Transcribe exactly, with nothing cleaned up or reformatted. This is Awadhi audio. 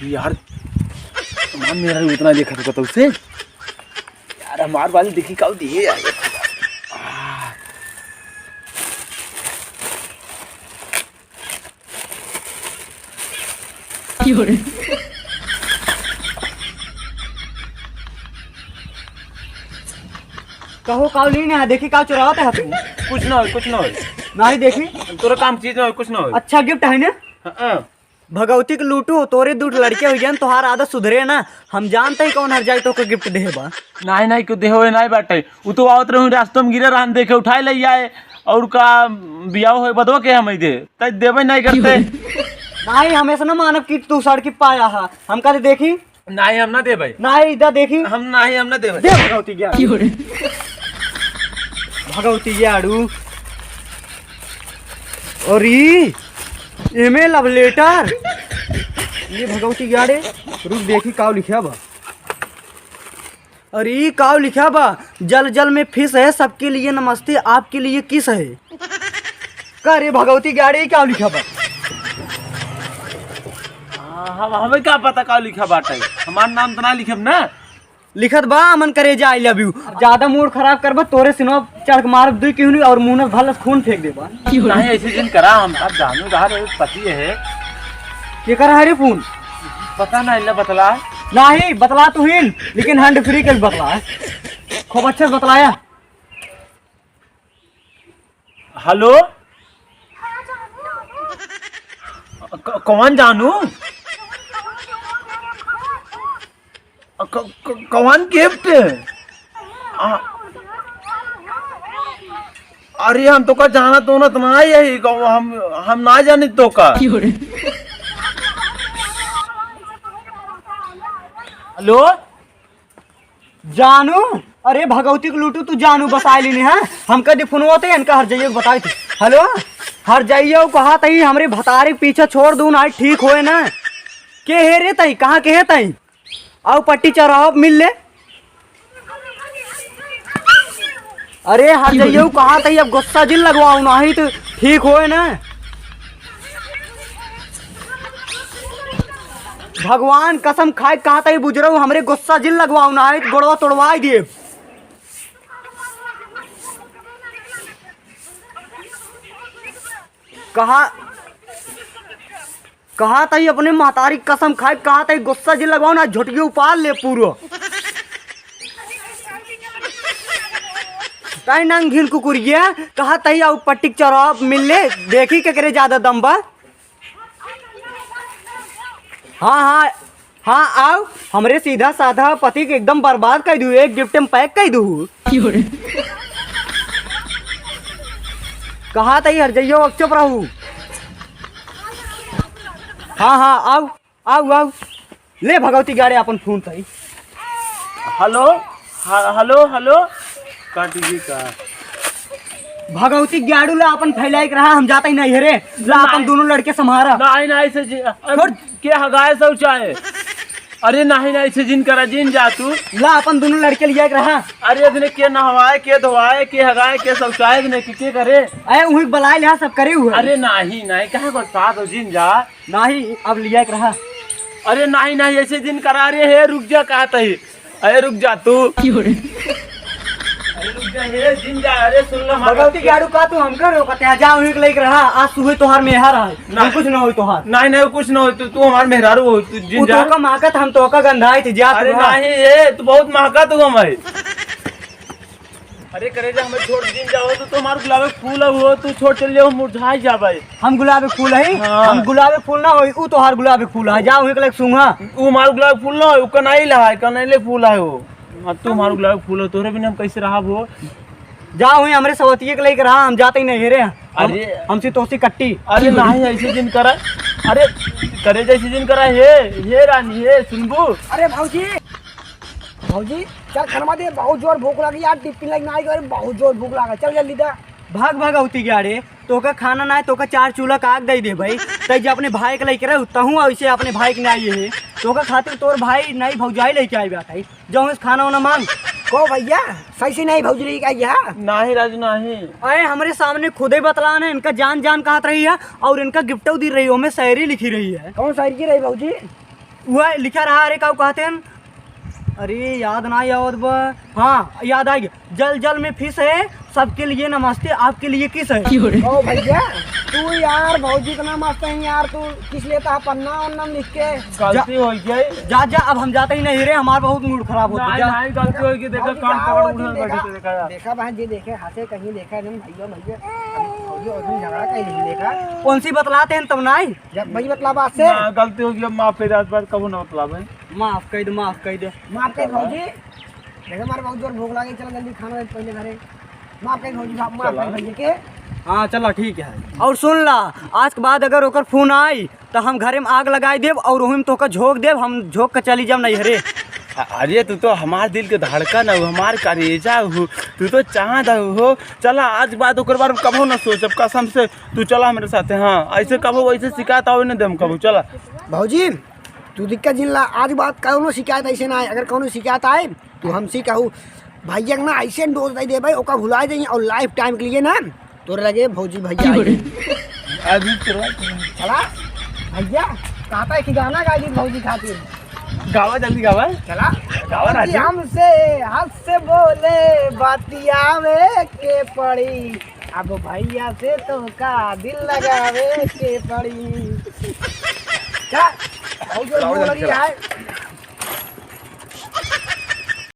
यार, हमार मेहरारू उतना देखत होता उसे। यार, हमार वाली देखी काऊ दिए यार। कहो, काऊ लीन है, देखी काऊ चुरावत है तू। कुछ ना हो, कुछ ना हो। नाही देखी। तोरा काम चीज ना हो, कुछ ना हो। अच्छा gift है ना? हाँ, हाँ। भगवती के लूटू, तोरे दू लड़के हो जान, तोहार आदत सुधरे ना। हम जानते ही कौन हर जाए तो को gift देहे बा। नाही, नाही, क्यों देहो, नाही बाटे। उ तो आवत रहूं, रास्ता में गिरे रहन, देखे, उठाए ले आए। और का बियाह होए बदवा के हम दे, तै देबे नाही करते। नाही, हमेशा ना मानब कि तू सड़की पाया हा। हम कहते देखी। नाही, हम ना देबे। नाही, इधर देखी। हम नाही, हम ना देबे। दे भगवती ग्याड़ू। भगवती ग्याड़ू। और ई, एमे love letter। ये भगवती ग्याड़े, रुक देखी काव लिखा बा। अरे, ई काव लिखा बा? जल जल में fish है, सबके लिए नमस्ते, आपके लिए kiss है। का रे भगवती ग्याड़े, ई काव लिखा बा? हाँ, हम, हमें का पता काव लिखा बाटे? हमार नाम तो ना लिखब ना। लिखत बा, "अमन करेजा, I love you।" ज्यादा mood खराब करबा, तोरे सिनवा चढ़ के मारब दुई किहुनी और मुंह में भलस खून फेंक देबा। नाही, ऐसे जिन करा, हम अब जानू रहा रे, पति है। के कर है रे फोन? पता नाही, ले बतला। नाही, बतला तो हिन, लेकिन hand free के बतला। खूब अच्छे से बतलाया। हेलो? क-, कौन जानू? क-, क-, कौन gift? आ, अरे हम तोका जानत ओनत ना यही, हम, हम ना जानी तोका। हेलो? जानू, अरे भगवती के लूटू तू जानू बसाए लीने हैं। हम कदी फोन होते इनका हर जाइए बताई थी। हेलो, हर जाइए कहा तई हमरे भतारे के पीछे छोड़ दू ना, ठीक होए ना। के है रे तई, कहाँ के है तई? आउ पट्टी चौराहा पे मिल ले। अरे हर जाइए कहा तई, अब गुस्सा जिन लगवाओ नाही तो ठीक होए ना। भगवान कसम खाए कहा तई बुजरऊ, हमरे गुस्सा जिन लगवाओ नाही तो गोड़वा तोड़वाई दिए। कहा, कहा तई अपने महतारी कसम खाए, कहा तई गुस्सा जिन लगवाओ ना, झुटकी उपाल ले पूरो। तई नंग घिन कुकुरिया, कहा तई आउ पट्टी के चौराहा मिल ले, देखी केकरे ज्यादा दम बा। हाँ, हाँ, हाँ, आउ, हमरे सीधा साधा पति के एकदम बर्बाद कर दू, एक gift में pack कर दू। कहा तई हर जाइयो, अब चुप रहू। हाँ, हाँ, आउ, आउ, आउ। ले भगवती ग्याड़े अपन फोन तई। हेलो, ह-, हेलो, हेलो। काट दी का? भगवती ग्याड़ू ला अपन फैलाए के रहा, हम जाता ही नहीं है रे। ला अपन नहीं। दोनों लड़के संभारा। नहीं, नहीं, से जी, अरे छोड़। के हगाए शौचाए? अरे नहीं, नहीं, से जिन करा, जिन जा तू। ला अपन दोनों लड़के लिया के रहा। अरे इतने के नहवाए, के धोवाए, के हगाए, के शौचाए, इतने के, के करे? अरे उही बलाए लिया, सब करे हुए। अरे नहीं, नहीं, कहाँ को साथ हो, जिन जा। नाही, अब लिया के रहा। अरे नाही, नाही, ऐसे जिन करा रे, हे रुक जा, कहा तई। अरे रुक जा तू। अरे रुक जा, हे जिन जा, अरे सुन लो हमार भगवती बात। ग्याड़ू का तू हमका रोकत है, जा उही के लेके रहा, आज सुबह तोहार मेहर है, नाही। कुछ ना होई तोहार। नाही, नाही, कुछ ना होई, तू, तू हमार मेहरारू हो, तू जिन उ जा। तोका महकत, हम तोका गंधाई थी, जा अरे तू रहा। नाही, ये तू बहुत महका तू हमारे। अरे करेजा, हमें छोड़ दिन जाओ तो तुम्हार गुलाबे फूल हो, तू छोड़ चल जाओ, मुरझाई जाबे। हम गुलाबे फूल है? हाँ। हम गुलाबे फूल ना होई, उ तोहार गुलाबे फूल है, जाओ एक लग सूंघा। उ हमार गुलाबे फूल ना होई, उ कनैल है, कनैले फूल है वो। हाँ, तू हमार गुलाबे फूल हो, तोहरे बिना हम कैसे रहब हो? जाओ हुई हमरे सवतिये के लेके रहा, हम जाते ही नहीं रे। हम, अरे। हमसे तोसी कट्टी। अरे नहीं, ऐसे जिन करा। अरे करेजा, ऐसे जिन करा, हे, हे रानी, हे सुनबू? अरे भौजी, भौजी, चल खाना दे, बहुत जोर भूख लगी यार, टिफिन लेके ना आई, अरे बहुत जोर भूख लगा, चल जल्दी दे। भाग भगवती ग्याड़े, तोका खाना ना है, तोका चार चूल्हा का आग दे दे भाई। तै जे अपने भाई के लेके रहे, तहूँ ऐसे अपने भाई के ना आइए है। तोका खातिर तोर भाई नहीं भौजाई लेके आई बात है, जाओ इस खाना वाना मांग। को भइया, सही से नाहीं भौजी रही का यह? नाहीं राजू, नाहीं। अरे, हमरे सामने खुदे बतलान है, इनका जान जान कहत रही है और इनका गिफ्टो दी रही, ओमे शायरी लिखी रही है। कौन शायरी की रही भौजी? वह लिखा रहा, अरे, का कहते हैं? अरे, याद नाहीं आवत बा। हाँ, याद आ गया। जल जल में फिश है, सबके लिए नमस्ते, आपके लिए किस है? ओ भइया, तू यार भौजी इतना मस्त है यार, तू किस लेता है पन्ना वन्ना में लिख के? गलती हो गई। जा, जा, अब हम जाते ही नहीं रे, हमार बहुत मूड खराब होता। नहीं, जा। नहीं, गलती हो गई, देखा, भौजी कान जाओ, पकड़ भौजी उठा देखा, बैठी, देखा। देखा बहन जी, देखे, हंसे कहीं देखा एकदम भइया, भइया, भौजी और झगड़ा कहीं नहीं देखा। कौन सी बतलाते हैं तब नाहीं? जब भइया बतला बात से। ना, गलती हो गई, अब माफ कर दे, आज बाद कबो ना बतलावे। माफ कर दे, माफ कर दे। माफ कर भौजी। देखे, हमारे बहुत जोर भूख लागे, चलो जल्दी खाना दे पहले घरे। माफ कर भौजी, माफ, माफ कर भौजी के। हाँ, चला, ठीक है। और सुन ला, आज के बाद अगर ओकर फोन आई, तो हम घरे में आग लगाई देब और ओही में तोका झोंक देब, हम झोंक के चली जाब नैहरे। अ-, अरे, तू तो हमार दिल के धड़कन हो, हमार करेजा हो, तू तो चांद हो। चला, आज के बाद ओकर बारे में कबो ना सोचब, कसम से। तू चला हमरे साथे, हाँ, ऐसे कबो वैसे शिकायत आवे न देम कबो, चला। भौजी, तू दिक्कत जिन ला, आज के बाद कौनो शिकायत ऐसे ना आए। अगर कौनो शिकायत आए, तू हमसे कहू, भइया के ना ऐसे डोज दे देबे, ओका भुला जाई और लाइफ टाइम के लिए ना तोरे लगे भौजी भइया आई। अभी चला। चला, भइया, कहता है कि गाना गा दी भौजी खातिर। गावा, जल्दी गावा। चला। गावा, राजू। हमसे हंस से बोले बतियावे के पड़ी, अब भइया से तोका दिल लगावे के पड़ी। का? बहुत जोर भूख लगी है।